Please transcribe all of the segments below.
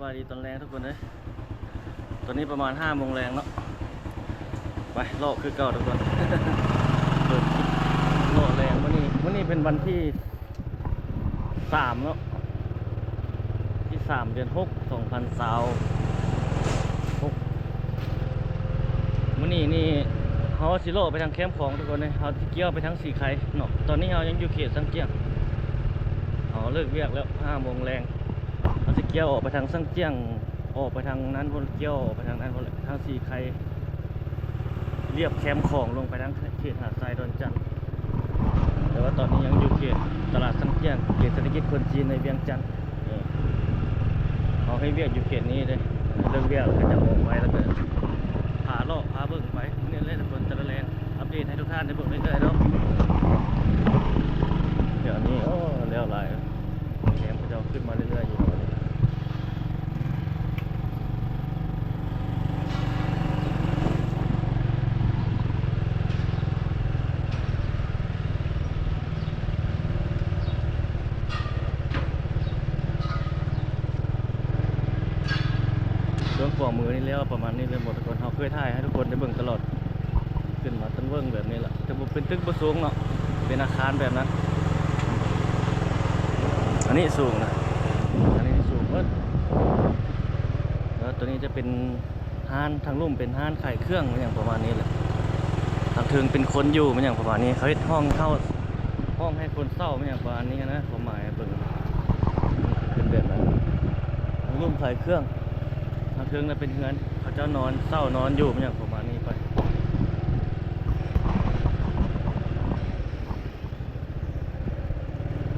ສະບາຍດີຕອນແລງທຸກຄົນເອີຍ ຕອນນີ້ປະມານຫ້າໂມງແລງເນາະ ໄປເລາະຄືເກົ່າທຸກຄົນ ເປີດຄລິບເລາະແລງ ມື້ນີ້ ມື້ນີ້ເປັນວັນທີ ສາມເນາະ ທີສາມ ເດືອນຫົກ ສອງພັນຊາວຫົກ ມື້ນີ້ນີ້ເຮົາຊິເລາະໄປທາງແຄມຂອງທຸກຄົນເອີຍ ເຮົາຊິກ່ຽວໄປທາງສີໄຄເນາະ ຕອນນີ້ເຮົາຍັງຢູ່ເຂດຊາງຈຽງ ເຮົາເລີກວຽກແລ້ວ ຫ້າໂມງແລງ ເຮົາຊິກ່ຽວອອກໄປທາງຊາງຈຽງ ອອກໄປທາງນັ້ນພຸ້ນ ກ່ຽວອອກໄປທາງນັ້ນພຸ້ນແຫຼະ ທາງສີໄຄ ລຽບແຄມຂອງລົງໄປທາງເຂດຫາດຊາຍດອນຈັນ ແຕ່ວ່າຕອນນີ້ຍັງຢູ່ເຂດຕະຫຼາດຊາງຈຽງ ເຂດເສດຖະກິດຄົນຈີນໃນວຽງຈັນ ເອີ ເຮົາເຮັດວຽກຢູ່ເຂດນີ້ເດ້ ເລີກວຽກແລ້ວກໍຈະອອກໄປ ແລ້ວກໍພາເລາະພາເບິ່ງໄປ ນີ້ແຫຼະທຸກຄົນ ແຕ່ລະແລງ ອັບເດດໃຫ້ທຸກທ່ານໄດ້ເບິ່ງເລື້ອຍໆເນາະ ດຽວນີ້ ໂອ້ ແລ້ວຫຼາຍ ແຄມເຂົາເຈົ້າຂຶ້ນມາເລື້ອຍໆຢູ່ ເບື້ອງຂວາມືນີ້ແລ້ວປະມານນີ້ເລີຍ ໝົດທຸກຄົນ ເຮົາເຄີຍຖ່າຍໃຫ້ທຸກຄົນໄດ້ເບິ່ງຕະຫຼອດ ຂຶ້ນມາຕັ້ງເບິ່ງແບບນີ້ລະ ແຕ່ບໍ່ເປັນຕຶກບໍ່ສູງເນາະ ເປັນອາຄານແບບນັ້ນ ອັນນີ້ສູງນະ ອັນນີ້ສູງເບິດ ແລ້ວໂຕນີ້ຈະເປັນຮ້ານ ທາງລຸ່ມເປັນຮ້ານຂາຍເຄື່ອງ ອີ່ຫຍັງປະມານນີ້ແຫຼະ ທາງເທິງເປັນຄົນຢູ່ ອີ່ຫຍັງປະມານນີ້ ເຂົາເຮັດຫ້ອງເຊົ່າ ຫ້ອງໃຫ້ຄົນເຊົ່າ ອີ່ຫຍັງປະມານນີ້ນະ ຄວາມໝາຍເບິ່ງ ເປັນແບບນັ້ນ ທາງລຸ່ມຂາຍເຄື່ອງ ທາງເທິງນະເປັນເຮືອນ ເຂົາເຈົ້ານອນເຊົ່ານອນຢູ່ ອີ່ຫຍັງປະມານນີ້ໄປ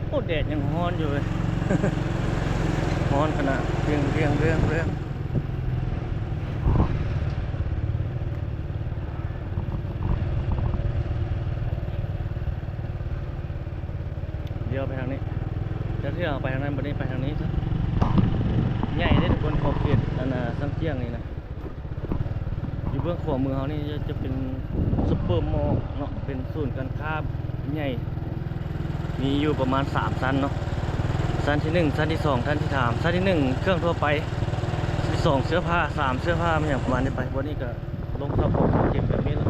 ໂອ້ ແດດຍັງຮ້ອນຢູ່ເວີຍ ຮ້ອນຂະໜາດ ເຣຽງໆໆໆ ດຽວໄປທາງນີ້ ຈາກທີ່ເຮົາໄປທາງນັ້ນ ບັດນີ້ໄປທາງນີ້ຊະ ໃຫຍ່ເດ້ທຸກຄົນ ຂອບເຂດອັນນ່າ ຊາງຈຽງນີ້ນະ ຢູ່ເບື້ອງຂວາມືເຮົານີ້ຈະເປັນຊຸບເປີມໍເນາະ ເປັນສູນການຄ້າໃຫຍ່ ມີຢູ່ປະມານສາມຊັ້ນເນາະ ຊັ້ນທີໜຶ່ງ ຊັ້ນທີສອງ ຊັ້ນທີສາມ ຊັ້ນທີໜຶ່ງເຄື່ອງທົ່ວໄປ ຊັ້ນທີສອງເສື້ອຜ້າ ສາມເສື້ອຜ້າ ອີ່ຫຍັງປະມານນີ້ໄປ ບ່ອນນີ້ກະລົງຊັອບຂອງເກັບແບບນີ້ເນາະ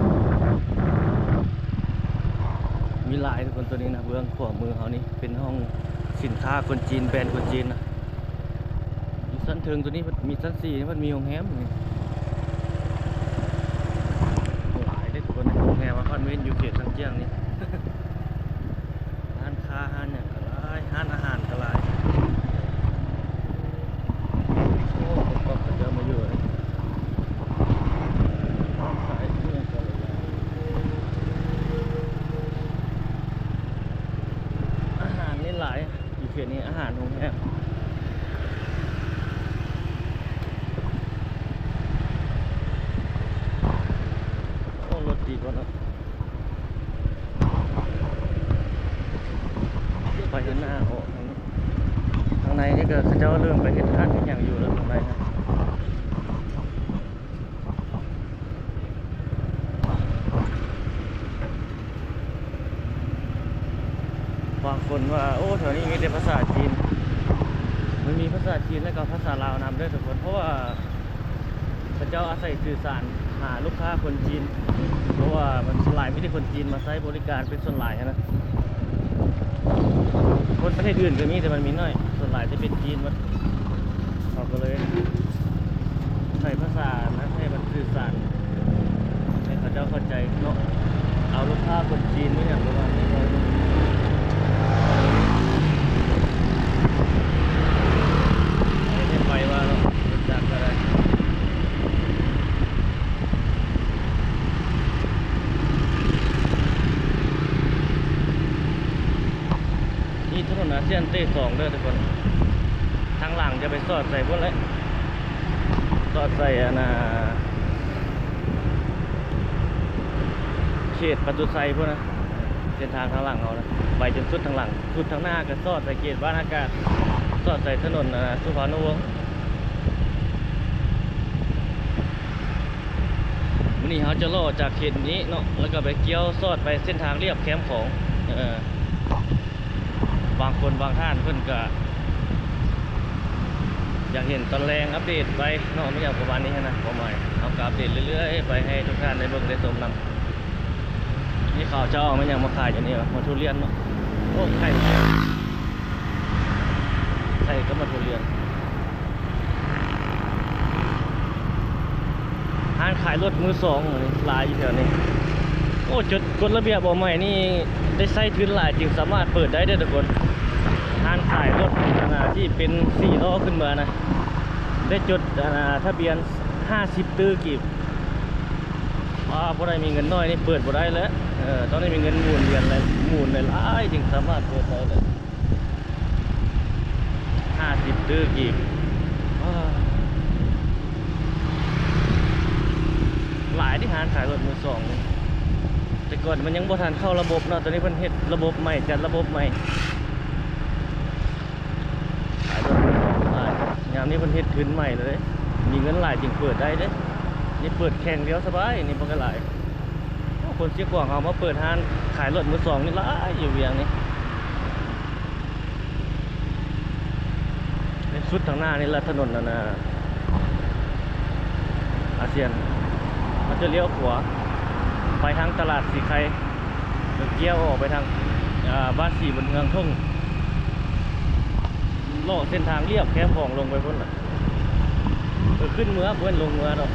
ມີຫຼາຍທຸກຄົນ ໂຕນີ້ນະ ເບື້ອງຂວາມືເຮົານີ້ເປັນຫ້ອງສິນຄ້າຄົນຈີນ ແບຣນຄົນຈີນນະ. ຢູ່ຊັ້ນເທິງໂຕນີ້ເພິ່ນມີຊັ້ນສີ່ ເພິ່ນມີໂຮງແຮມນີ້ ຫຼາຍເດ້ທຸກຄົນ ໂຮງແຮມອາພາດເມັນຢູ່ເຂດຊາງຈຽງນີ້ ຮ້ານຄ້າຮ້ານຫຍັງກໍຫຼາຍ ຮ້ານອາຫານກໍຫຼາຍ ໂອ້ ຄົນກໍເຈົ້າມາຢູ່ນີ້ ຮ້ານຂາຍອີ່ຫຍັງກໍຫຼາຍ ອາຫານນີ້ຫຼາຍ. ຢູ່ເຂດນີ້ອາຫານໂຮງແຮມ ໂອ້ ລົດຕິດບໍ່ເນາະ ໄປທາງໜ້າອອກທາງນີ້ ທາງໃນນີ້ກໍເຂົາເຈົ້າເລີ່ມໄປເຮັດຮ້ານເຮັດຫຍັງຢູ່ແລ້ວ ທາງໃນນະ. ບາງຄົນວ່າ ໂອ້ ແຖວນີ້ມີແຕ່ພາສາຈີນ ມັນມີພາສາຈີນ ແລ້ວກໍພາສາລາວນຳເດີທຸກຄົນ ເພາະວ່າເຂົາເຈົ້າອາໄສສື່ສານຫາລູກຄ້າຄົນຈີນ ເພາະວ່າມັນສ່ວນຫຼາຍມີແຕ່ຄົນຈີນມາໃຊ້ບໍລິການເປັນສ່ວນຫຼາຍຫັ້ນນະ ຄົນປະເທດອື່ນກໍມີ ແຕ່ມັນມີໜ້ອຍ ສ່ວນຫຼາຍຈະເປັນຈີນໝົດ ເຂົາກໍເລີຍໃຊ້ພາສານັ້ນໃຫ້ມັນສື່ສານ ໃຫ້ເຂົາເຈົ້າເຂົ້າໃຈເນາະ ເອົາລູກຄ້າຄົນຈີນ ອີ່ຫຍັງປະມານນີ້ ໃຫ້ໄປວ່າເນາະ ຮູ້ຈັກກໍໄດ້. ນີ້ຖະໜົນອາຊຽນເຕສອງເດີທຸກຄົນ ທາງຫຼັງຈະໄປສອດໃສ່ພຸ້ນແຫຼະ ສອດໃສ່ອັນນ່າ ເຂດປະຕູໄຊພຸ້ນນະ ເສັ້ນທາງທາງຫຼັງເຮົານະ ໄປຈົນສຸດທາງຫຼັງ ສຸດທາງໜ້າກໍສອດໃສ່ເຂດບ້ານອາກາດ ສອດໃສ່ຖະໜົນ ອາ ສຸພານຸວົງ. ມື້ນີ້ເຮົາຈະເລາະຈາກເຂດນີ້ເນາະ ແລ້ວກໍໄປກ່ຽວສອດໄປເສັ້ນທາງລຽບແຄມຂອງ ເອີ ບາງຄົນບາງທ່ານເພິ່ນກະ ຢາກເຫັນຕອນແລງອັບເດດໄປເນາະ ແມ່ນຫຍັງປະມານນີ້ຫັ້ນນະ ຄວາມໝາຍ ເຮົາກໍອັບເດດເລື້ອຍໆໄປໃຫ້ທຸກທ່ານໄດ້ເບິ່ງໄດ້ຊົມນຳ. ນີ້ເຂົາເຈົ້າເອົາແມ່ນຫຍັງມາຂາຍຢູ່ນີ້ວະ ໝາກທຸລຽນເນາະ. ໂອ້ ໄຂ່ ໄຂ່ກັບໝາກທຸລຽນ. ຮ້ານຂາຍລົດມືສອງນີ້ຫຼາຍຢູ່ແຖວນີ້. ໂອ້ ຈົດ ກົດລະບຽບບໍ່ໃໝ່ນີ້ ໄດ້ໃຊ້ທຶນຫຼາຍຈຶ່ງສາມາດເປີດໄດ້ເດີທຸກຄົນ. ຮ້ານຂາຍລົດ ອັນນາ ທີ່ເປັນສີ່ລໍ້ຂຶ້ນມານະ ໄດ້ຈົດ ອັນນາ ທະບຽນຫ້າສິບຕື້ກີບ. ວ່າບໍ່ໄດ້ມີເງິນໜ້ອຍນີ້ເປີດບໍ່ໄດ້ແຫຼະ. ເອີ ຕ້ອງໄດ້ມີເງິນໝູນວຽນ ແລະ ໝູນຫຼາຍໆຈຶ່ງສາມາດເປີດໄດ້ແຫຼະ. ຫ້າສິບຕື້ກີບ ວ້າ ຫຼາຍເດ້ ຮ້ານຂາຍລົດມືສອງນີ້. ແຕ່ກ່ອນມັນຍັງບໍ່ທັນເຂົ້າລະບົບເນາະ ຕອນນີ້ເພິ່ນເຮັດລະບົບໃໝ່ ຈັດລະບົບໃໝ່. ຂາຍລົດມືສອງຫຼາຍ ຍາມນີ້ເພິ່ນເຮັດທຶນໃໝ່ແລ້ວເດ້ ມີເງິນຫຼາຍຈຶ່ງເປີດໄດ້ເດ້. ນີ້ເປີດແຂ່ງດຽວສະບາຍ ນີ້ບໍ່ກະຫຼາຍ. ໂອ້ ຄົນຊຽງຂວາງເຮົາມາເປີດຮ້ານຂາຍລົດມືສອງນີ້ຫຼາຍຢູ່ວຽງນີ້. ໃນສຸດທາງໜ້ານີ້ລະ ຖະໜົນອັນນາ ອາຊຽນ ເຮົາຈະລ້ຽວຂວາໄປທາງຕະຫຼາດສີໄຄ ແລ້ວກ້ຽວອອກໄປທາງ ອາ ບ້ານສີບຸນເຮືອງທົ່ງ ເລາະເສັ້ນທາງລຽບແຄມຂອງລົງໄປພຸ້ນລະ. ເອີ ຂຶ້ນເມືອ ບໍ່ແມ່ນລົງເມືອດອກ.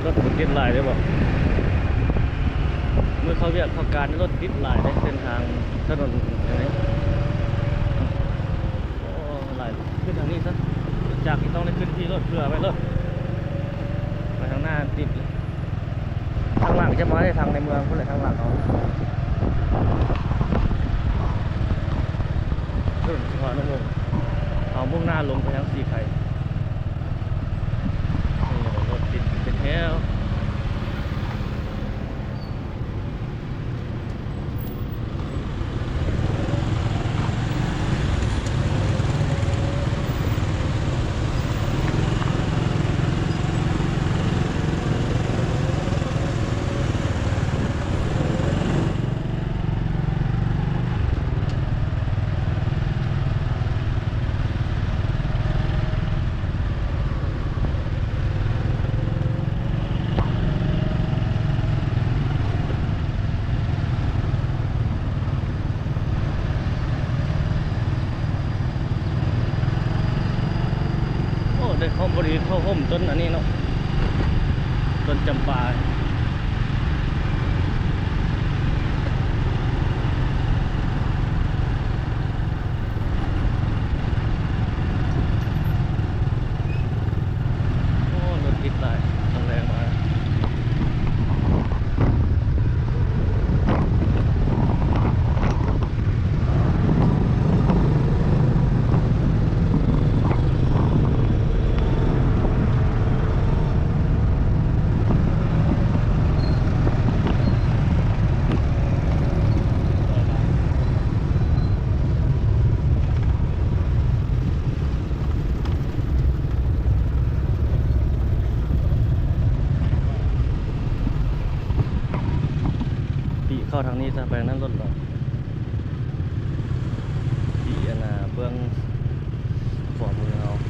ລົດຕິດຫຼາຍເດ້ບໍ່ ມື້ເຂົ້າວຽກເຂົ້າການ ລົດຕິດຫຼາຍເດ້ ເສັ້ນທາງຖະໜົນອັນນີ້. ໂອ້ ຫຼາຍ ຂຶ້ນທາງນີ້ຊະ ຈາກທີ່ຕ້ອງໄດ້ຂຶ້ນທີ່ລົດເພື່ອໄປລົດ ໄປທາງໜ້າຕິດເລີຍ. ທາງຫຼັງຈະມາໄດ້ທາງໃນເມືອງພຸ້ນແຫຼະ ທາງຫຼັງເຮົາ ຖະໜົນສຸພານຸວົງ ເຮົາມຸ່ງໜ້າລົງໄປທາງສີໄຄ. ໂອ້ ລົດຕິດເປັນແຖວ. ໂອ້ ໄດ້ຄວາມພໍດີເຂົ້າຮົ່ມຕົ້ນອັນນີ້ເນາະ ຕົ້ນຈຳປາ. ໂອ້ ລົດຕິດຫຼາຍ ຕອນແລງມາ. ປີເຂົ້າທາງນີ້ຊະ ໄປທາງນັ້ນລົດເນາະ. ທີ່ອັນນ່າ ເບື້ອງຂວາມືເຮົາ. ໂ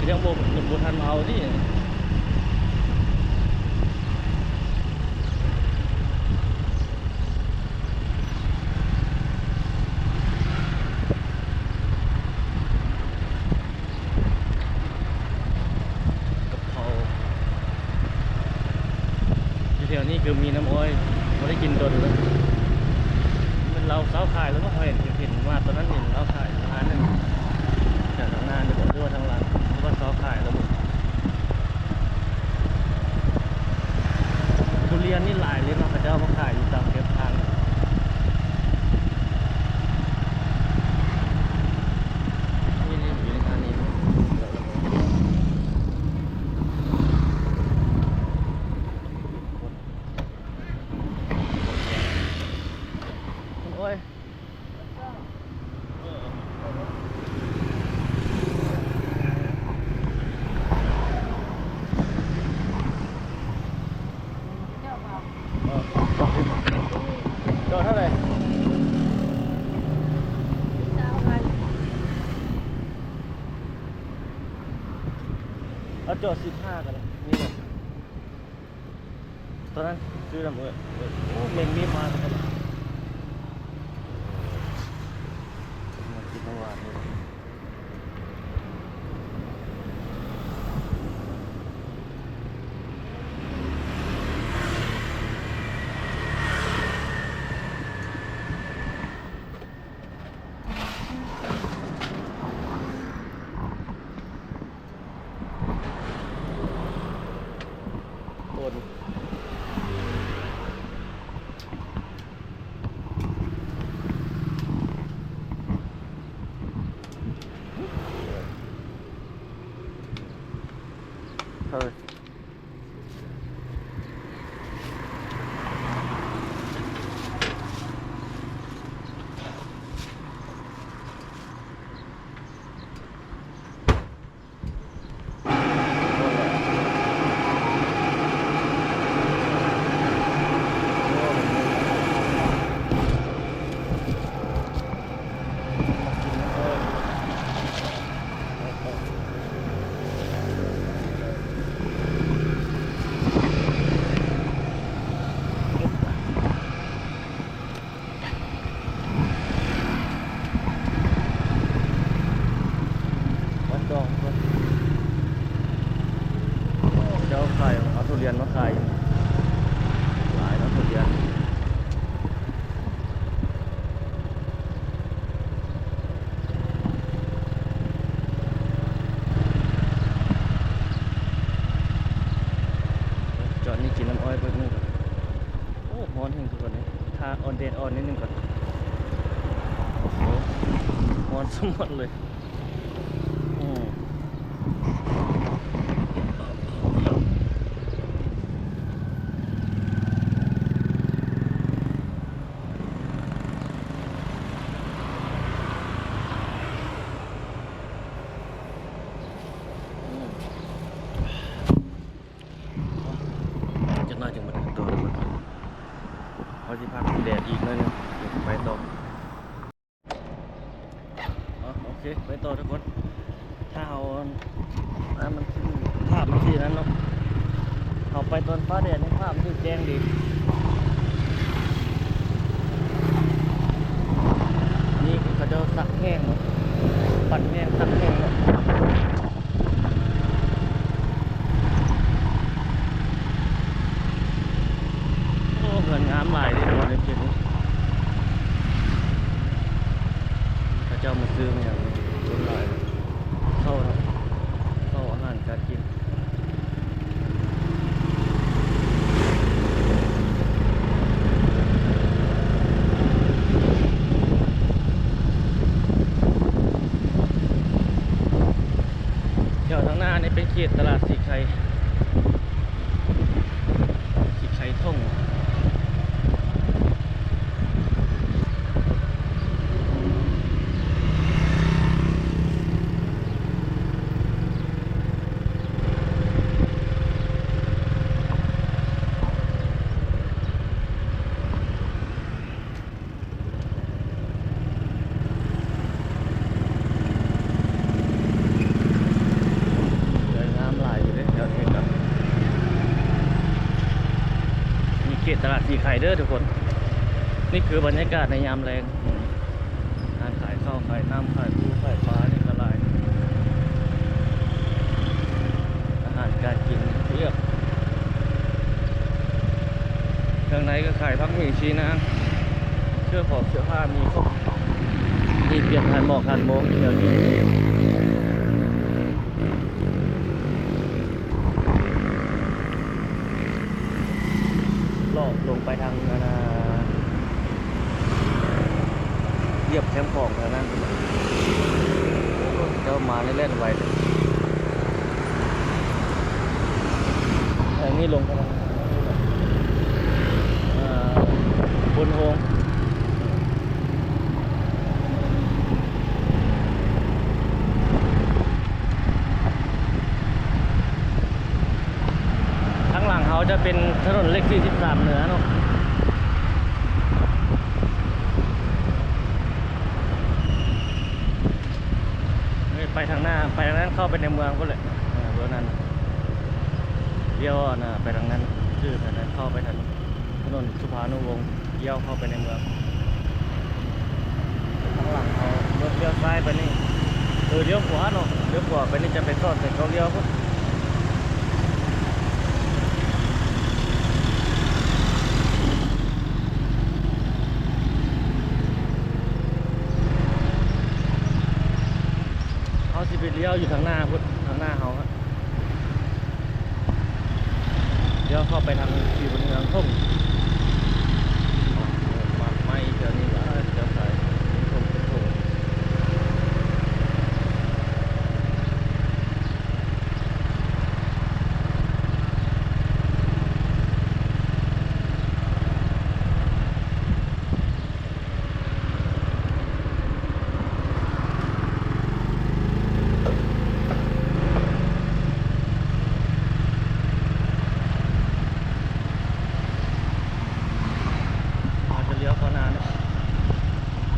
ຍັງບໍ່ ຍັງບໍ່ທັນເອົານີ້. ກັບເຂົາ ຢູ່ແຖວນີ້ຄືມີນ້ຳອ້ອຍ ບໍ່ໄດ້ກິນດົນແລ້ວ. ແມ່ນລາວເຊົາຂາຍແລ້ວເນາະ ເຮົາເຫັນ ເຫັນວ່າຕອນນັ້ນເຫັນລາວຂາຍຢູ່ຮ້ານໜຶ່ງ ຈາກທາງໜ້ານີ້ບໍ ຫຼືວ່າທາງຫຼັງ ຫຼືວ່າເຊົາຂາຍແລ້ວບໍ? ທຸລຽນນີ້ຫຼາຍເລີຍເນາະ ເຂົາເຈົ້າມາຂາຍຢູ່ຕາມແຄມທາງ. ນີ້ ນີ້ ຢູ່ໃນຮ້ານນີ້. ໂອ້ຍ ດອກເທົ່າໃດ? ເອົາຈອດສິບຫ້າກໍໄດ້ ນີ້ແຫຼະ. ຕອນນັ້ນຊື້ນຳເອີຍ ໂອ້ ແມ່ນມີມາແລ້ວ ມາກິນນ້ຳຫວານນີ້. ຄົນ ເອີ. ວັດດອງເພິ່ນ ເຈົ້າຂາຍ ເອົາທຸລຽນມາຂາຍ ຫຼາຍເນາະທຸລຽນ. ຈອດນີ້ກິນນ້ຳອ້ອຍເພິ່ນໜຶ່ງກ່ອນ. ໂອ້ ຮ້ອນແຮງທຸກຄົນເອີຍ ຖ້າອ່ອນແດດອ່ອນນິດໜຶ່ງກ່ອນ. ໂອ້ ຮ້ອນສະໝົດເລີຍ. ອືມ ອືມ ຈັກໜ້ອຍຈຶ່ງມາເດີນຕໍ່ທຸກຄົນ. ເຮົາຊິພັກແດດອີກໜ້ອຍໜຶ່ງ ຈັ່ງໄປຕໍ່. ເອົາ ໂອເຄ ໄປຕໍ່ທຸກຄົນ. ຖ້າເຮົາ ອັນນັ້ນມັນຄື ພາບມັນຄືນັ້ນເນາະ ເຮົາໄປຕອນຟ້າແດດນີ້ພາບມັນຄືແຈ້ງດີ. ນີ້ຄືເຂົາເຈົ້າຊັກແຫ້ງເນາະ ປັ່ນແຫ້ງ ຊັກແຫ້ງເນາະ. ໂອ້ ເຮືອນງາມຫຼາຍເດ້ ບ່ອນເຮັດກິນນີ້ ເຂົາເຈົ້າມາຊື້ມາຫຍັງນີ້ ຄົນຫຼາຍ ເຂົ້າເນາະ ເຂົ້າອາຫານການກິນ. ແຖວທາງໜ້ານີ້ເປັນເຂດຕະຫຼາດສີໄຄ ສີໄຄທົ່ງ. ໂ ໄຂ່ເດີທຸກຄົນ. ນີ້ຄືບັນຍາກາດໃນຍາມແລງ. ຮ້ານຂາຍເຂົ້າ ຂາຍນ້ຳ ຂາຍປູ ຂາຍປາ ນີ້ກໍຫຼາຍ. ອາຫານການກິນພຽບ. ເຄື່ອງໃນກໍຂາຍ ຜັກໝີ່ ຊີ້ນາງ ເຄື່ອງຂອງເສື້ອຜ້າມີຄົບ. ມີປ່ຽນທ່ານໝໍທ່ານໂມງຢູ່ແຖວນີ້. ເລາະລົງໄປທາງອັນນ່າ ລຽບແຄມຂອງແຖວນັ້ນ. ເຈົ້າມານີ້ແລ່ນໄວເລີຍ. ອັນນີ້ລົງໄປທາງ ເອີ ໂພນໂຮງ. ທາງຫຼັງເຮົາຈະເປັນຖະໜົນເລກສີ່ສິບສາມເໜືອເນາະ. ເອີ ໄປທາງໜ້າ ໄປທາງນັ້ນ ເຂົ້າໄປໃນເມືອງພຸ້ນແຫຼະ. ເອີ ເບື້ອງນັ້ນ ລ້ຽວອັນນ່າ ໄປທາງນັ້ນ ຈື່ໄປນັ້ນ ເຂົ້າໄປທາງ ຖະໜົນສຸພານຸວົງ ລ້ຽວເຂົ້າໄປໃນເມືອງ. ທາງຫຼັງເຮົາລົດລ້ຽວຊ້າຍໄປນີ້ ເອີ ລ້ຽວຂວາເນາະ ລ້ຽວຂວາໄປນີ້ຈະໄປສອດໃສ່ເກົ້າລ້ຽວພຸ້ນ. ເຮົາຊິໄປລ້ຽວຢູ່ທາງໜ້າພຸ້ນ ທາງໜ້າເຮົາ. ດຽວເຂົ້າໄປທາງສີບຸນເຮືອງທົ່ງ. ໝາກໄມ້ແຖວນີ້ຫຼາຍ ເຈົ້າຂາຍເປັນຖົງເປັນຖົງ. ເຮົາຈະລ້ຽວເຂົ້າໜ້ານີ້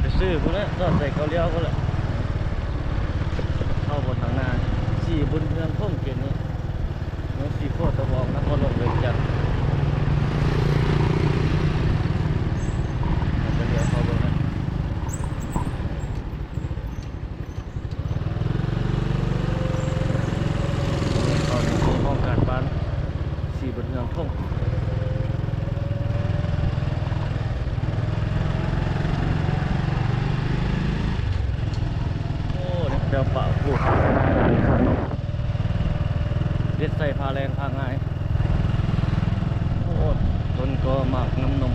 ໄປຊື້ພຸ້ນແຫຼະ ຈອດໃສ່ເກົ້າລ້ຽວພຸ້ນແຫຼະ. ເຂົ້າບົນທາງໜ້າ ສີບຸນເຮືອງທົ່ງ ເຂດນີ້ ເມືອງສີໂຄດຕະບອງ ນະຄອນຫຼວງວຽງຈັນ. ເຮົາຈະລ້ຽວເຂົ້າເບິ່ງນະ. ເຂົ້າໃນຫ້ອງການບ້ານສີບຸນເຮືອງທົ່ງ. ໂອ້ ເຈົ້າປ່າປູກ ເດັດໃສ່ ພາແລ່ນພາງ່າຍ. ໂອ້ ຕົ້ນກໍໝາກນ້ຳນົມ.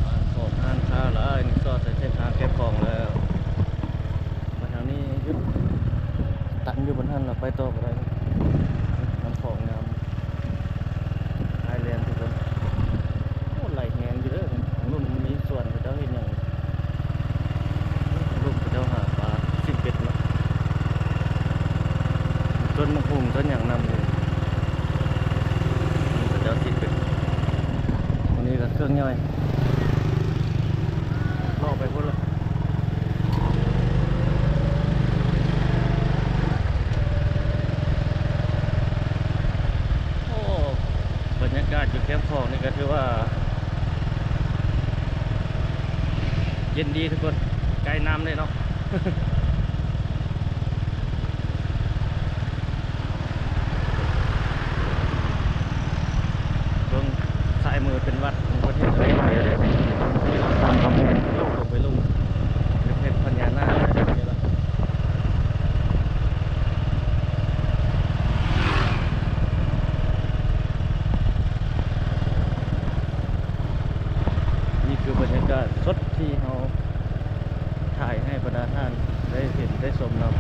ຮ້ານຂອງຮ້ານຄ້າຫຼາຍ ນີ້ສອດໃສ່ເສັ້ນທາງເກັບຂອງແລ້ວ. ມາທາງນີ້ຢຸດ ຕັນຢູ່ບ່ອນຫັ້ນລະ ໄປຕໍ່ບໍ່ໄດ້. ນ້ຳຂອງງາມ ທ້າຍແລນທຸກຄົນ. ໂອ້ ໄຫຼແຮງຢູ່ເດີ. ທາງນັ້ນມີສວນເຂົາເຈົ້າເຮັດຫຍັງ ທາງລຸ່ມເຂົາເຈົ້າຫາປາ ຊິບເອັດເນາະ. ຕົ້ນໝາກຫຸ່ງ ຕົ້ນຫຍັງນຳຢູ່ ເຂົາເຈົ້າຊິບເອັດ. ອັນນີ້ກໍເຄື່ອງຍ່ອຍ ເລາະໄປພຸ້ນລະ. ໂອ້ ບັນຍາກາດຢູ່ແຄມຂອງນີ້ກໍຖືວ່າເຢັນດີທຸກຄົນ ໃກ້ນ້ຳເດ້ເນາະ. ເບິ່ງຊ້າຍມືເປັນວັດຂອງປະເທດໄທ ຕາມກຳແພງ ລົງໄປ ລົງເປັນເຂດພະຍານາກນີ້ລະ. ນີ້ຄືບັນຍາກາດສົດທີ່ເຮົາຖ່າຍໃຫ້ບັນດາທ່ານໄດ້ເຫັນໄດ້ຊົມນຳ.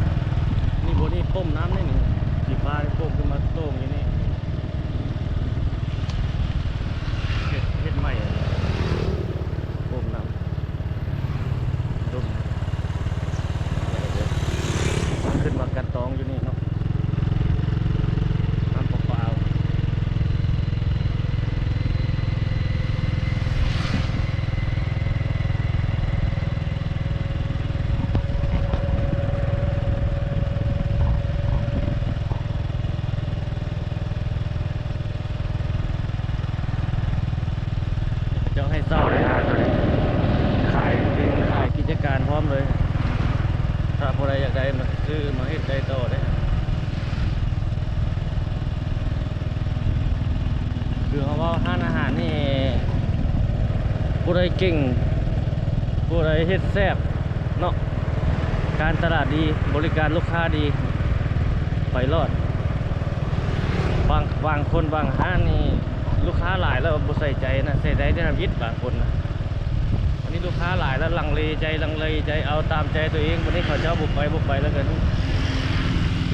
ນີ້ ບ່ອນນີ້ປ້ຳນ້ຳນີ້ ນີ້ ສີຟ້ານີ້ ໂປ່ງຂຶ້ນມາໂຕ່ງຢູ່ນີ້. ເຮັດ ເຮັດໃໝ່ ປ້ຳນ້ຳ ລົງ ຂຶ້ນມາກັນຕອງຢູ່ນີ້ເນາະ ນ້ຳປະປາ. ໂ ຢາກໄດ້ມາຊື້ມາເຮັດໄດ້ຕໍ່ເດ້. ຄືເຮົາເວົ້າຮ້ານອາຫານນີ້ ຜູ້ໃດເກັ່ງ ຜູ້ໃດເຮັດແຊບເນາະ ການຕະຫຼາດດີ ບໍລິການລູກຄ້າດີ ໄປລອດ. ບາງ ບາງຄົນບາງຮ້ານນີ້ ລູກຄ້າຫຼາຍແລ້ວບໍ່ໃສ່ໃຈນະ ໃສ່ໃຈແຕ່ທຳອິດບາງຄົນນະ. ອັນນີ້ລູກຄ້າຫຼາຍແລ້ວລັງເລໃຈ ລັງເລໃຈ ເອົາຕາມໃຈຕົວເອງ. ບັດນີ້ເຂົາເຈົ້າບໍ່ໄປ ບໍ່ໄປແລ້ວກໍ ສຸ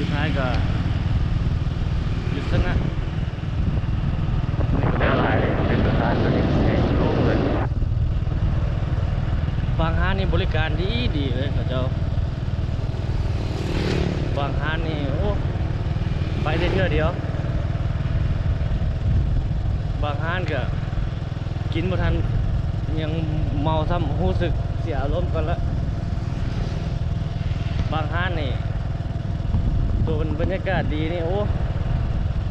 ດທ້າຍກໍຢຸດຊະນະ. ນີ້ກໍຫຼາຍເປັນປະທານ ອັນນີ້ໃຫ້ໂລ່ງເລີຍ. ບາງຮ້ານນີ້ບໍລິການດີໆເລີຍເຂົາເຈົ້າ. ບາງຮ້ານນີ້ ໂອ້ ໄປແຕ່ເທື່ອດຽວ. ບາງຮ້ານກໍ ກິນບໍ່ທັນຍັງເມົາຊ້ຳ ຮູ້ສຶກເສຍອາລົມກ່ອນລະ. ບາງຮ້ານນີ້ ໂຕບັນຍາກາດດີນີ້ ໂອ້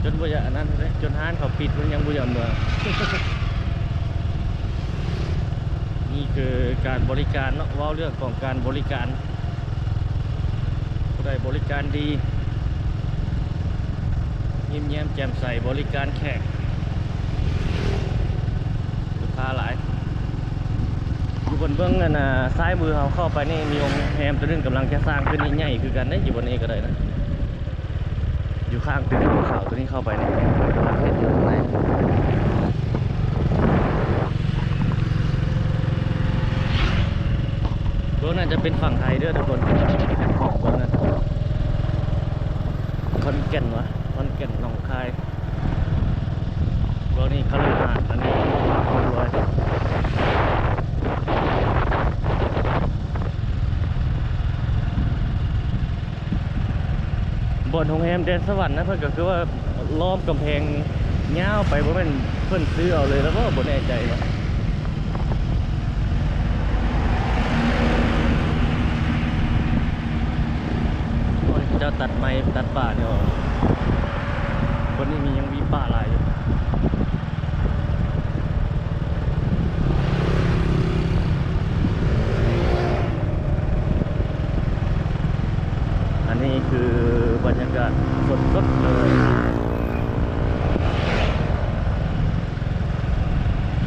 ຈົນບໍ່ຢາກອັນນັ້ນເລີຍ ຈົນຮ້ານເຂົາປິດມັນຍັງບໍ່ຢາກເມືອ. ນີ້ຄືການບໍລິການເນາະ ເວົ້າເລື່ອງຂອງການບໍລິການ. ຜູ້ໃດບໍລິການດີ ຍິ້ມແຍ້ມແຈ່ມໃສ ບໍລິການແຂກ ລູກຄ້າຫຼາຍ. ຢູ່ເບື້ອງ ເບື້ອງ ອັນນ່າ ຊ້າຍມືເຮົາເຂົ້າໄປນີ້ ມີໂຮງແຮມໂຕໜຶ່ງກຳລັງຈະສ້າງຂຶ້ນ ໃຫຍ່ຄືກັນເດ້ ຢູ່ບ່ອນນີ້ກໍໄດ້ນະ. ຢູ່ຂ້າງຕຶກຂາວໂຕນີ້ເຂົ້າໄປນີ້ ເພິ່ນກຳລັງເຮັດຢູ່ຂ້າງໃນ. ເບື້ອງນັ້ນຈະເປັນຝັ່ງໄທເດີທຸກຄົນ ເບື້ອງນັ້ນ ຂອນແກ່ນຫວາ ຂອນແກ່ນ ໜອງຄາຍ. ເບື້ອງນີ້ຄະລືຫາດ ອັນນີ້ ບ່ອນໂຮງແຮມແດນສະຫວັນນະ ເພິ່ນກໍຄືວ່າລ້ອມກຳແພງຍາວໄປ ບໍ່ແມ່ນເພິ່ນຊື້ເອົາເລີຍແລ້ວບໍ່ ບໍ່ແນ່ໃຈວ່າ. ໂອ້ຍ ເຂົາເຈົ້າຕັດໄມ້ຕັດປ່ານີ້ອອກ. ບ່ອນນີ້ມີ ຍັງມີປ່າຫຼາຍຢູ່. ອັນນີ້ຄືບັນຍາກາດສົດໆເລີຍ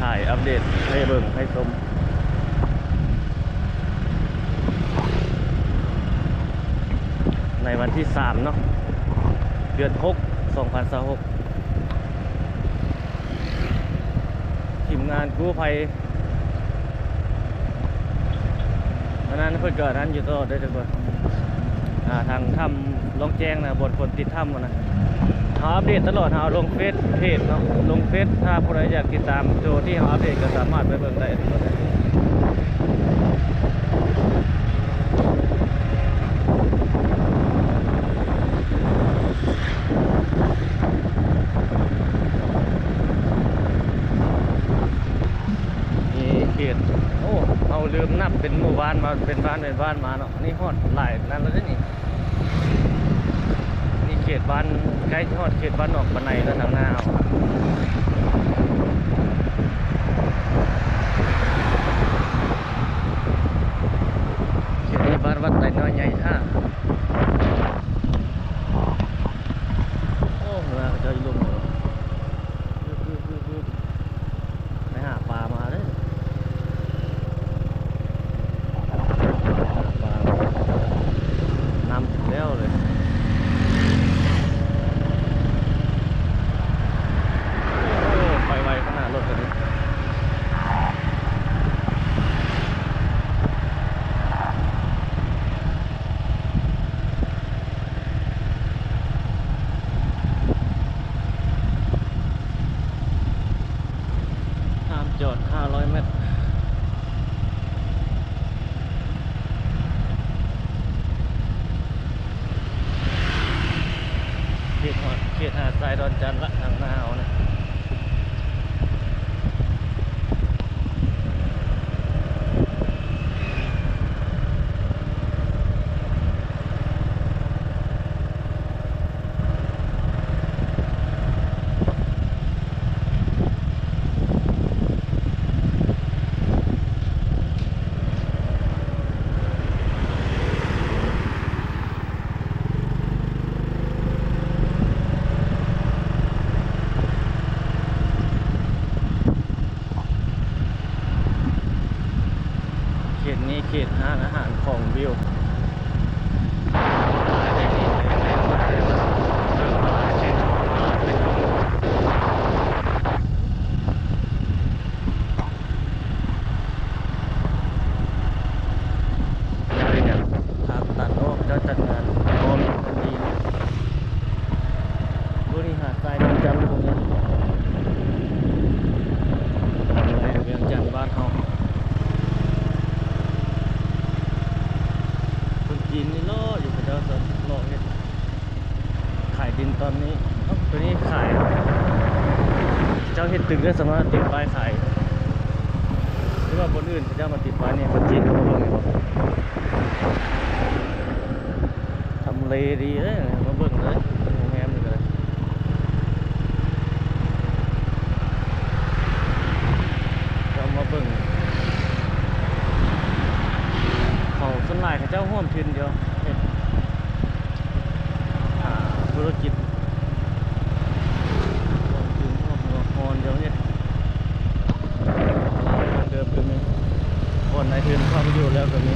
ຖ່າຍອັບເດດໃຫ້ເບິ່ງໃຫ້ຊົມ ໃນວັນທີສາມເນາະ ເດືອນຫົກ ສອງພັນຊາວຫົກ. ທີມງານກູ້ໄພ ອັນນັ້ນເພິ່ນກໍອັນນັ້ນຢູ່ຕະຫຼອດເດ້ທຸກຄົນ ອ່າ ທາງຖ້ຳລ່ອງແຈ້ງນະ ບ່ອນຄົນຕິດຖ້ຳນະ ເຮົາອັບເດດຕະຫຼອດ ເຮົາລົງເຟສເພຈເນາະ ລົງເຟສ ຖ້າຜູ້ໃດຢາກຕິດຕາມໂຕທີ່ເຮົາອັບເດດກໍສາມາດໄປເບິ່ງໄດ້ທຸກຄົນ. ນີ້ເຂດ ໂອ້ ເຮົາລືມນັບເປັນໝູ່ບ້ານມາ ເປັນບ້ານເປັນບ້ານມາເນາະ ນີ້ຮອດຫຼາຍນັ້ນແລ້ວເດ້ນີ້. ນີ້ເຂດບ້ານ ໃກ້ຮອດເຂດບ້ານໜອງປາໄນແລ້ວ ທາງໜ້າເຮົາ ເຂດນີ້ບ້ານວັດໄຕນ້ອຍໃຫຍ່ທ່າ. ໂອ້ ເວລາເຂົາເຈົ້າຢູ່ລົມ ໄປຫາປາມາເດ້ ຫາປາມາ ນ້ຳແລ້ວເລີຍ. ໂອ້ ໄປໄວຂະໜາດລົດຄັນນີ້. ຫ້າມຈອດ ຫ້າຮ້ອຍແມັດ. ເຂດຮອດ ເຂດຫາດຊາຍດອນຈັນລະ ທາງໜ້າເຮົານະ. ໂ ເຂດນີ້ເຂດຮ້ານອາຫານຂອງວິວ. ເຈົ້າເຮັດຫຍັງ? ພາຕັດອອກ ເຈົ້າຈັດງານ ອ້ອມກັນດີ. ໂອ້ ນີ້ຫາດຊາຍດອນຈັນຕົງນີ້ ໃນວຽງຈັນບ້ານເຮົາ. ຄົນຈີນນີ້ເລາະຢູ່ ເຂົາເຈົ້າເລາະເຮັດ ຂາຍດິນຕອນນີ້. ເອົ້າ ຕົວນີ້ຂາຍ ເຈົ້າເຮັດຕຶກແລ້ວ ສາມາດຕິດປ້າຍຂາຍ ຫຼືວ່າບ່ອນອື່ນເຂົາເຈົ້າມາຕິດປ້າຍນີ້ ຄົນຈີນເຂົາມາເບິ່ງຢູ່ບໍ່? ທຳເລດີເດ້ ມາເບິ່ງເລີຍ ໂຮງແຮມນີ້ກໍໄດ້ ເຈົ້າມາເບິ່ງ. ເຂົາສ່ວນຫຼາຍເຂົາເຈົ້າຮ່ວມທຶນດຽວເຮັດ ອ່າ ທຸລະກິດ ຮ່ວມທຶນ ຮ່ວມຫົວໂຮງດຽວເຮັດ ລາວເດີມກໍມີ ບ່ອນນາຍທຶນເຂົ້າໄປຢູ່ແລ້ວກໍມີ.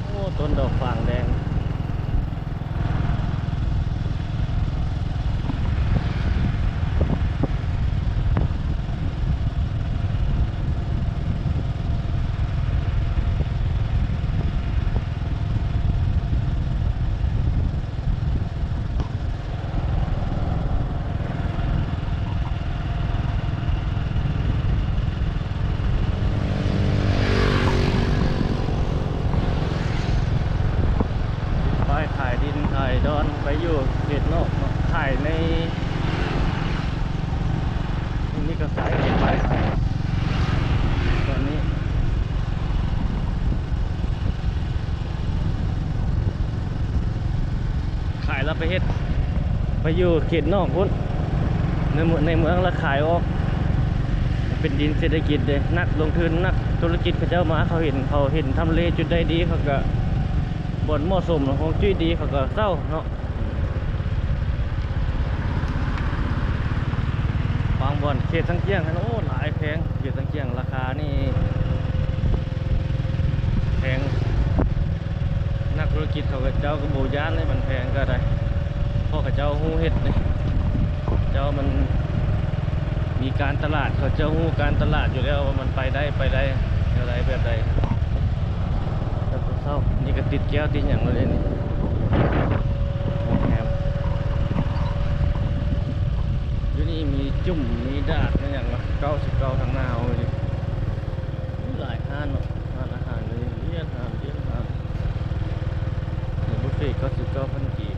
ໂອ້ ຕົ້ນດອກຝາງແດງ. ປ້າຍຂາຍດິນຂາຍດອນໄປຢູ່ເຂດນອກເນາະ ຂາຍໃນ ນີ້ກໍຂາຍ ຂາຍຕອນນີ້ ຂາຍແລ້ວໄປເຮັດ ໄປຢູ່ເຂດນອກພຸ້ນ ໃນເມືອງ ໃນເມືອງລະຂາຍອອກ ເປັນດິນເສດຖະກິດເດ້. ນັກລົງທຶນ ນັກທຸລະກິດເຂົາເຈົ້າມາ ເຂົາເຫັນ ເຂົາເຫັນທຳເລຈຸດໃດດີ ເຂົາກໍ ບ່ອນເໝາະສົມ ຮວງຈຸ້ຍດີ ເຂົາກໍເຊົ່າເນາະ. ບາງບ່ອນເຂດສັງກຽງຫັ້ນ ໂອ້ ຫຼາຍແພງ ເຂດສັງກຽງລາຄານີ້ແພງ. ນັກທຸລະກິດເຂົາເຈົ້າກໍບໍ່ຢ້ານເລີຍ ມັນແພງກໍໄດ້ ເພາະເຂົາເຈົ້າຮູ້ເຮັດເດ້ ເຈົ້າມັນມີການຕະຫຼາດ ເຂົາເຈົ້າຮູ້ການຕະຫຼາດຢູ່ແລ້ວວ່າມັນໄປໄດ້ ໄປໄດ້ ແນວໃດແບບໃດ. ແລ້ວກໍເຊົ່າ ນີ້ກໍຕິດແກ້ວຕິດຫຍັງແລ້ວເດ້ນີ້ ໂຮງແຮມ ຢູ່ນີ້ມີຈຸ້ມ ມີດາດ ມີຫຍັງວະ ເກົ້າສິບເກົ້າ ທາງໜ້າເຮົາຢູ່. ຫຼາຍຮ້ານເນາະ ຮ້ານອາຫານ ມີວຽດນາມ ຫວຽດນາມ ແລ້ວບຸບເຟ ເກົ້າສິບເກົ້າພັນກີບ.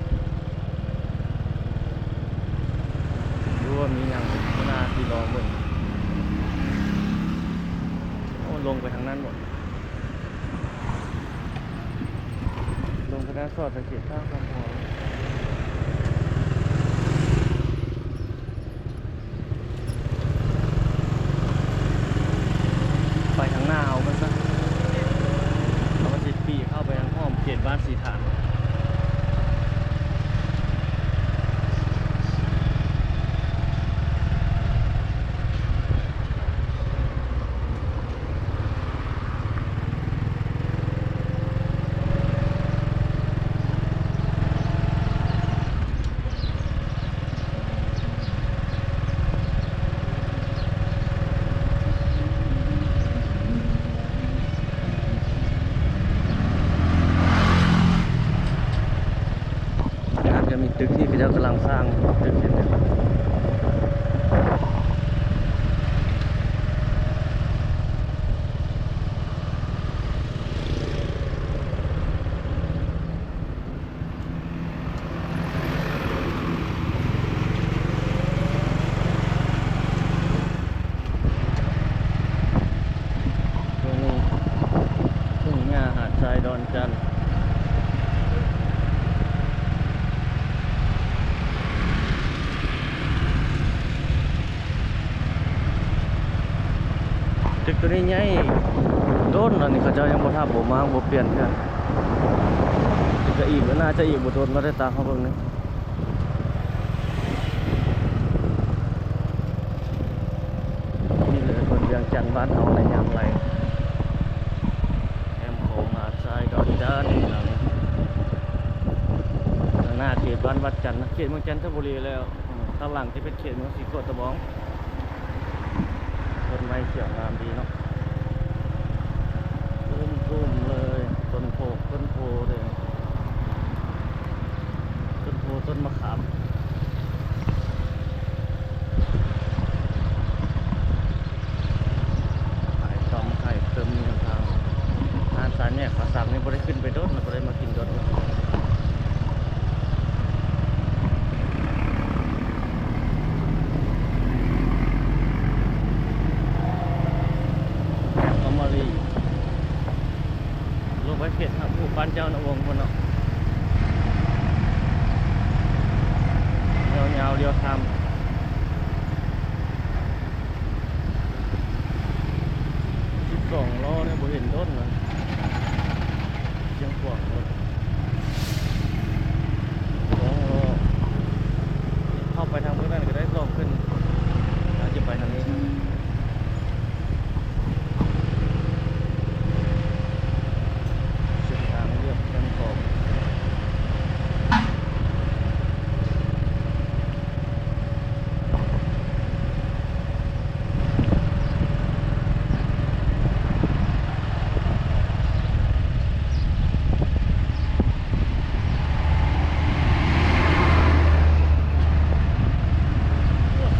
ຫຼືວ່າມີຫຍັງ ໜ້າຊິລອງເບິ່ງ. ໂອ້ ລົງໄປທາງນັ້ນບໍ່? ລົງໄປທາງຊອດ ໄປເຂດທ່າຄຳຫົວ. ໄປທາງໜ້າເຮົາມັນຊະ ເຮົາກໍຊິປີ້ເຂົ້າໄປທາງອ້ອມເຂດບ້ານສີຖານ. ດ້ານກໍມີຕຶກທີ່ເຂົາເຈົ້າກຳລັງສ້າງຕຶກຢູ່. ຕົວນີ້ ທົ່ງຫຍ້າຫາດຊາຍດອນຈັນ. ຕຶກຕົວນີ້ໃຫຍ່ ດົນແລ້ວນີ້ ເຂົາເຈົ້າຍັງບໍ່ທັບ ບໍ່ມ້າງ ບໍ່ປ່ຽນເທື່ອ. ຈະອີກ ໜ້າຈະອີກບໍ່ດົນແລ້ວເດ້ ຕາມເຮົາເບິ່ງນີ້. ນີ້ແຫຼະຄົນວຽງຈັນບ້ານເຮົາໃນຍາມໄລ່ ແຄມຂອງຫາດຊາຍເກົາຫຼີໃຕ້ ທາງໜ້າເຂດບ້ານວັດຈັນນະ ເຂດເມືອງຈັນທະບູລີແລ້ວ. ອືມ ທາງຫຼັງຈະເປັນເຂດເມືອງສີໂຄດຕະບອງ. ຕົ້ນໄມ້ຂຽວງາມດີເນາະ ເຕັມທົ່ວເລີຍ ຕົ້ນໂພກຕົ້ນໂພເດ້ ຕົ້ນໂພຕົ້ນມະຂາມ. ຂາຍຕອມ ຂາຍເຄື່ອງມືທາງ ຮ້ານສາມແຍກປ່າສັກນີ້ບໍ່ໄດ້ຂຶ້ນໄປດົນແລ້ວ ບໍ່ໄດ້ມາກິນດົນແລ້ວ. ແຍກອະມາຣີ ລົງໄປເຂດຫາດພູປານເຈົ້ານະວົງພຸ້ນເນາະ ຍາວໆ ລຽວທາງ. ສິບສອງລໍ້ນີ້ບໍ່ເຫັນດົນລະ ຊຽງຂວາງລົດສອງລໍ້. ເຂົ້າໄປທາງເບື້ອງນັ້ນກໍໄດ້ ສອງຂຶ້ນ ອາດຈະໄປທາງນີ້. ເສັ້ນທາງລຽບແຄມຂອງ.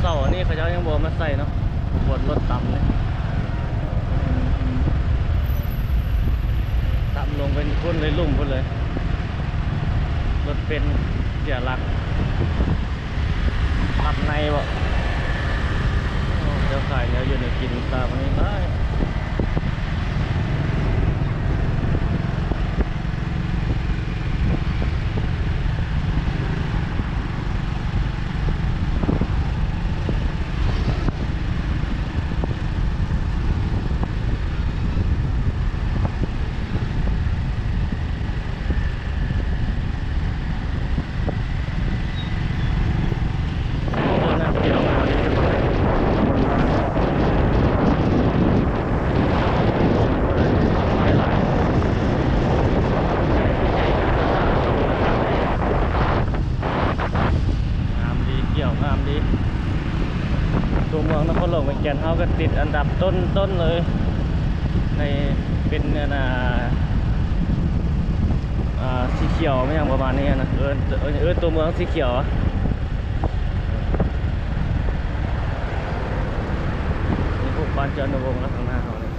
ເສົາອັນນີ້ເຂົາເຈົ້າຍັງບໍ່ເອົາມາໃສ່ເນາະ ບ່ອນລົດຕຳນີ້ ຕຳລົງໄປພຸ້ນເລີຍ ລຸ່ມພຸ້ນເລີຍ ລົດເປັນເສຍຫຼັກ. ຫຼັບໃນບໍ່? ໂອ້ ເຈົ້າຂາຍແນວຢູ່ແນວກິນຕາມນີ້ຫຼາຍ. ງາມດີ ຂຽວງາມດີ. ຕົວເມືອງນະຄອນຫຼວງວຽງຈັນເຮົາກໍຕິດອັນດັບຕົ້ນໆເລີຍ ໃນ ເປັນອັນນ່າ ອ່າ ສີຂຽວ ແມ່ນຫຍັງປະມານນີ້ນະ ເອີ້ນ ເອີ້ນ ເອີ້ນຕົວເມືອງສີຂຽວ. ນີ້ພວກບ້ານເຈົ້ານະວົງນະ ຂ້າງໜ້າເຮົານີ້ ນີ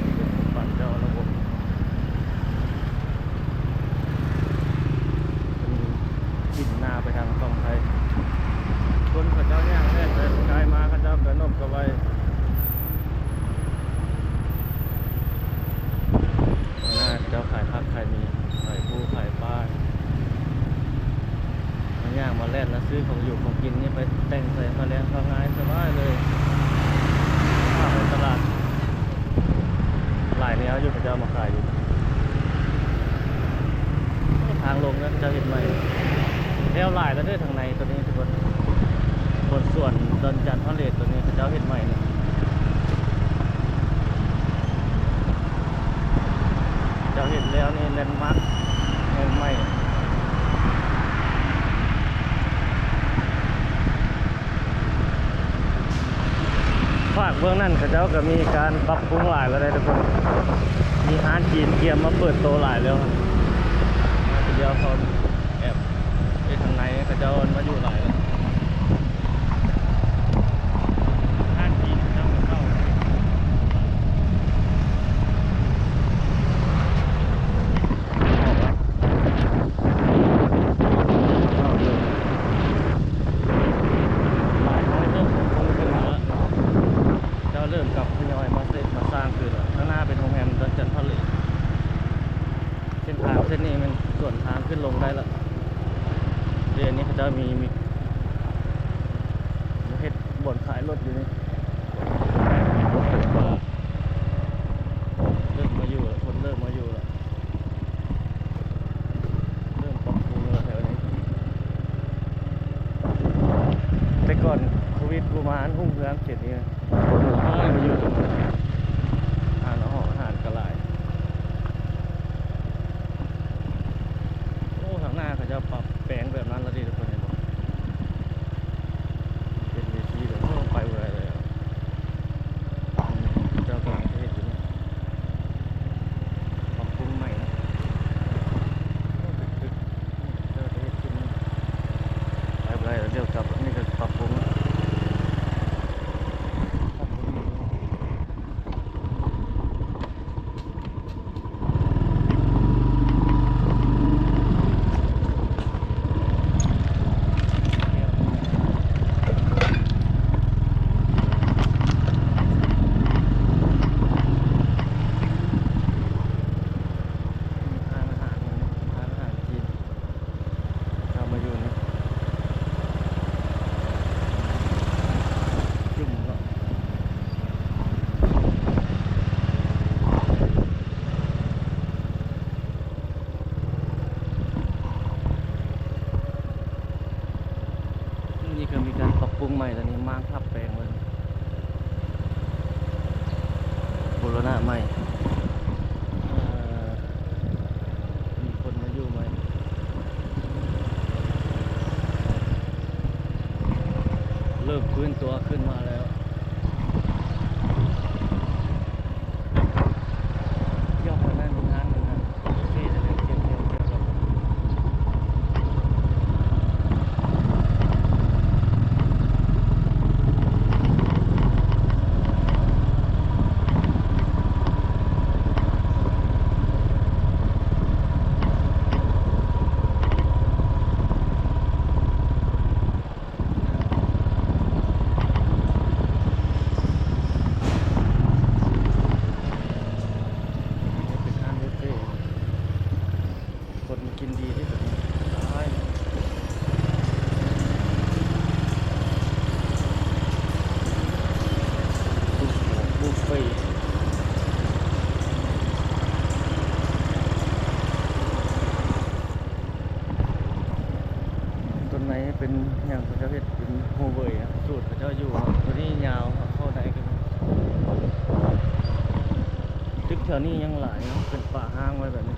້ເປັນພວກບ້ານເຈົ້ານະວົງ. ເພິ່ນປິ່ນໜ້າໄປທາງຝັ່ງໄທ ຄົນເຂົາເຈົ້າຍ່າງແລ່ນໄປກາຍມາ ເຂົາເຈົ້າກະນົບກະໄຫວ້. ໜ້າເຂົາເຈົ້າຂາຍຜັກຂາຍໝີ່ ຂາຍປູຂາຍປາ ມາຍ່າງມາແລ່ນ ມາຊື້ຂອງຢູ່ຂອງກິນນີ້ ໄປແຕ່ງໃສ່ຜ້າແລງ ເຂົ້າງ່າຍສະບາຍເລີຍ. ເຂົ້າໄປຕະຫຼາດ ຫຼາຍແນວຢູ່ ເຂົາເຈົ້າມາຂາຍຢູ່. ໂອ້ ທາງລົງເຂົາເຈົ້າເຮັດໃໝ່ ແລ້ວຫຼາຍແລ້ວເດີ ທາງໃນໂຕນີ້ທຸກຄົນ. ບ່ອນສວນດອນຈັນພາເລດໂຕນີ້ ເຂົາເຈົ້າເຮັດໃໝ່ນີ້ ເຈົ້າເຮັດແລ້ວນີ້ ແລນມາກແຫ່ງໃໝ່. ຟາກເບື້ອງນັ້ນເຂົາເຈົ້າກໍມີການປັບປຸງຫຼາຍແລ້ວເດ້ທຸກຄົນ ມີຮ້ານຈີນກຽມມາເປີດໂຕຫຼາຍແລ້ວ. ມາຄົນດຽວ ເຂົາແອບ ເອີ ທາງໃນເຂົາເຈົ້າມາຢູ່ຫຼາຍແລ້ວ ຮ້ານຈີນເຂົາເຈົ້າກໍເຂົ້າ. ເຈົ້າເລີ່ມກັບທະຍອຍມາເສັດມາສ້າງຄືນລະ. ທາງໜ້າເປັນໂຮງແຮມດອນຈັນພາເລດ. ເສັ້ນທາງເສັ້ນນີ້ແມ່ນສວນທາງຂຶ້ນລົງໄດ້ລະ. ດຽວນີ້ເຂົາເຈົ້າມີ ມີເຮັດບ່ອນຂາຍລົດຢູ່ນີ້ ມີລົດໄຟຟ້າ. ບູລະນະໃໝ່ ເອີ ມີຄົນມາຢູ່ໃໝ່ ເລີ່ມຟື້ນຕົວຂຶ້ນມາແລ້ວ. ດຽວຂ້າງໃນມີຮ້ານໜຶ່ງນະ ເຄ ດຽວ ດຽວ ດຽວ ດຽວ ເປັນຮ້ານເບເຟ ຄົນມາກິນດີເດ້ ແບບນີ້ຫຼາຍ ບຸບເຟ. ຕົ້ນໄມ້ເປັນຫຍັງ ເຂົາເຈົ້າເຮັດເປັນໂຮເວີຍ ສູດເຂົາເຈົ້າຢູ່ເນາະ. ໂຕນີ້ຍາວເຂົ້າໃນ ຕຶກແຖວນີ້ຍັງຫຼາຍເນາະ ເປັນປ່າຮ້າງໄວ້ແບບນີ້.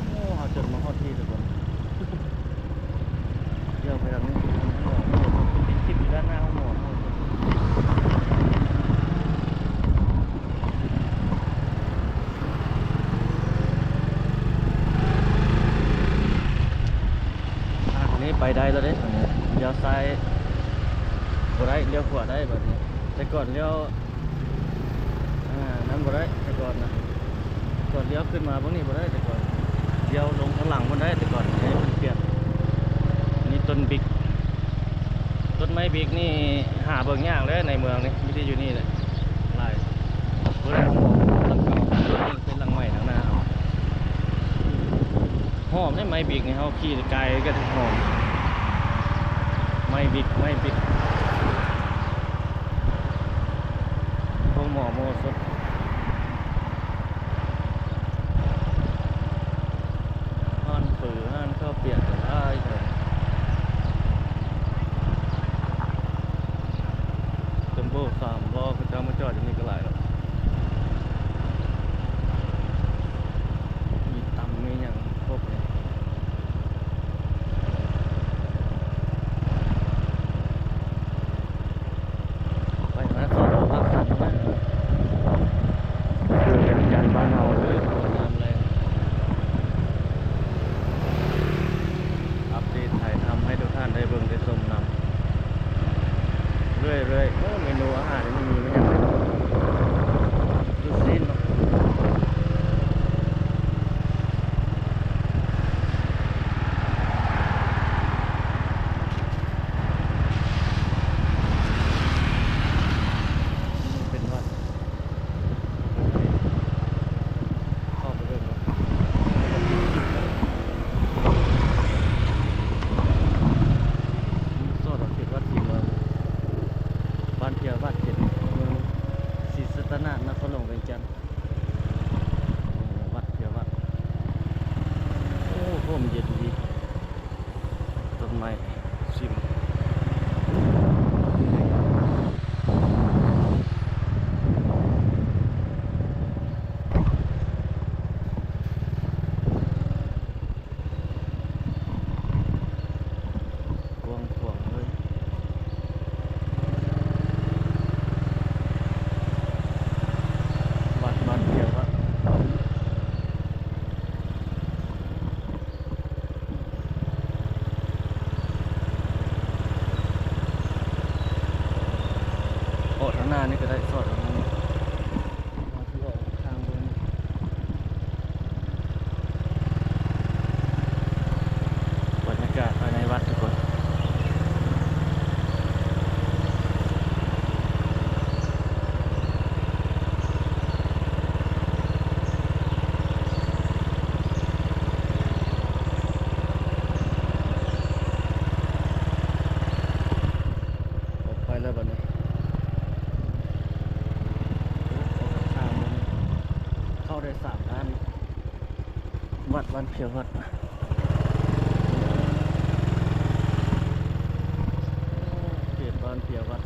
ໂອ້ ເຮົາຈົນມາຮອດທີ່ທຸກຄົນ ດຽວໄປທາງນີ້ ເປັນທາງຫົວໂມ ເປັນຕິດຢູ່ດ້ານໜ້າຫົວໂມ. ອັນນີ້ໄປໄດ້ແລ້ວເດ້ ອັນນີ້ລ້ຽວຊ້າຍບໍ່ໄດ້ ລ້ຽວຂວາໄດ້ບາດນີ້. ແຕ່ກ່ອນລ້ຽວ ອ່າ ນັ້ນບໍ່ໄດ້ ແຕ່ກ່ອນນະ ກ່ອນລ້ຽວຂຶ້ນມາເບິ່ງນີ້ບໍ່ໄດ້ ແຕ່ກ່ອນ ລ້ຽວລົງທາງຫຼັງພຸ້ນໄດ້ ແຕ່ກ່ອນ. ອັນນີ້ເພິ່ນປ່ຽນ ອັນນີ້ຕົ້ນບິກ ຕົ້ນໄມ້ບິກນີ້ຫາເບິ່ງຍາກເດ້ ໃນເມືອງນີ້ ມີແຕ່ຢູ່ນີ້ແຫຼະ ຫຼາຍ ບໍ່ໄດ້ ຫຼັງເກົ່າ ເປັນຫຼັງໃໝ່ທາງໜ້າເຮົາ. ຫອມເດ້ໄມ້ບິກນີ້ ເຮົາຂີ່ກາຍກໍຫອມ ໄມ້ບິກ ໄມ້ບິກ ໂຮງໝໍໂມສົດ. ຮ້ານເຝີ ຮ້ານເຂົ້າປຽກກໍຫຼາຍແທ້. ຈັມໂບ້ສາມລໍ້ ເຂົາເຈົ້າມາຈອດຢູ່ນີ້ກໍຫຼາຍແລ້ວ ມີຕຳມີຫຍັງຄົບເລີຍ. ໄປມາສອນພາກສັນນະ ຄືວຽງຈັນບ້ານເຮົາເລີຍ. ຍາມແລງ ອັບເດດຖ່າຍທຳໃຫ້ທຸກທ່ານໄດ້ເບິ່ງໄດ້ຊົມນຳເລື້ອຍໆ. ໂອ້ ເມນູອາຫານນີ້ມີຫຍັງແນ່? ລູກຊີ້ນເນາະ. ເປັນວັດ ເຂົ້າໄປເບິ່ງເນາະ. ສອດເຂດວັດສີເມືອງ ບ້ານເພຍວັດ ເຂດເມືອງສີສັດຕະນາກ ນະຄອນຫຼວງວຽງຈັນ. ວັດເພຍວັດ ໂອ້ ຮົ່ມເຢັນດີ. ຕົ້ນໄມ້ຊິມ ກວ້າງຂວາງເລີຍ ວັດບ້ານເພຍວັດ. ເອາະທາງໜ້ານີ້ກໍໄດ້ ສອດທາງໜ້ານີ້ ເຮົາຊິເອາະທາງເບິ່ງ ບັນຍາກາດພາຍໃນວັດທຸກຄົນ. ອອກໄປແລ້ວບັດນີ້ ອອກທາງ ເຂົ້າໄດ້ສາມດ້ານ ວັດບ້ານເພຍວັດ ເຂດບ້ານເພຍວັດ.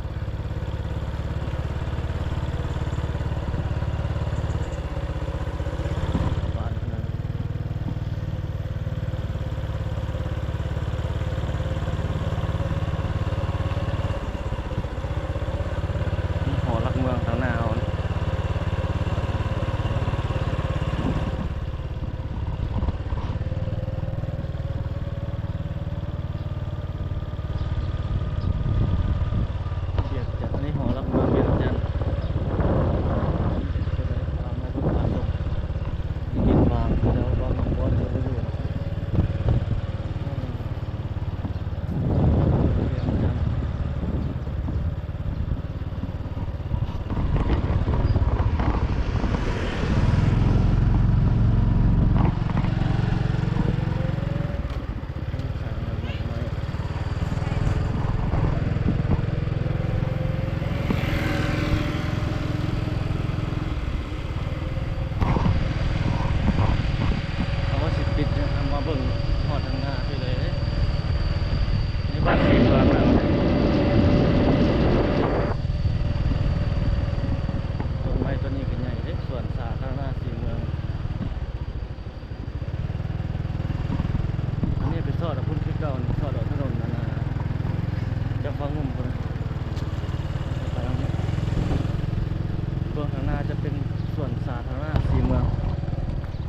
ຈະເປັນສວນສາທາລະນະສີເມືອງ.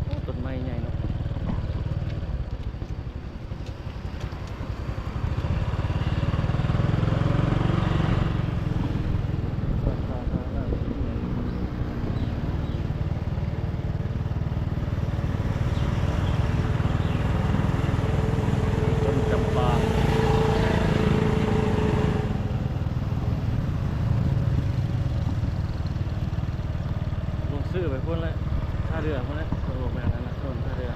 ໂອ້ ຕົ້ນໄມ້ໃຫຍ່ເນາະ. ຕົ້ນຈຳປາ ລົງຊື່ໄປພຸ້ນແຫຼະ ທ່າເຮືອພຸ້ນແຫຼະ ລົງໄປອັນນັ້ນນະ ຖະໜົນທ່າເຮືອ.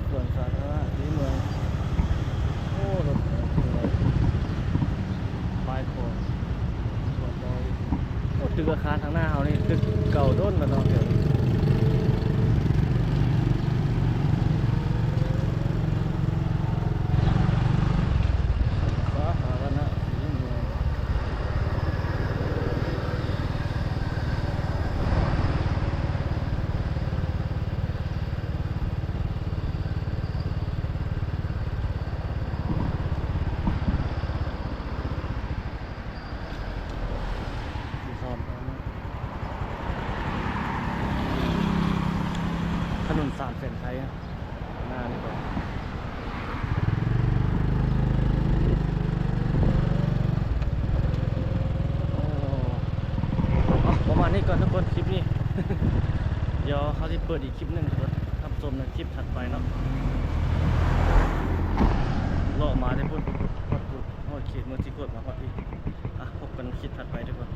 ສວນສາທາລະນະສີເມືອງ. ໂອ້ ລົດເຕັມເລີຍ ປ້າຍຂອງ. ໂອ້ ຕຶກອາຄານທາງໜ້າເຮົານີ້ ຕຶກເກົ່າດົນແລ້ວເນາະ ດຽວນີ້. ສາທາລະນະສີເມືອງ. ຖະໜົນສາມແສນໄຊ ໜ້ານີ້ກໍ ໂອ້ ເອົາ ປະມານນີ້ກ່ອນທຸກຄົນ ຄລິບນີ້. ດຽວເຮົາຊິເປີດອີກຄລິບໜຶ່ງ ທຸກຄົນ ຮັບຊົມໃນຄລິບຖັດໄປເນາະ. ເລາະມາແຕ່ພຸ້ນ ຮອດພຸ້ນ ຮອດເຂດເມືອງສີໂຄດ ມາຮອດພີ້. ອ່ະ ພົບກັນຄລິບຖັດໄປທຸກຄົນ.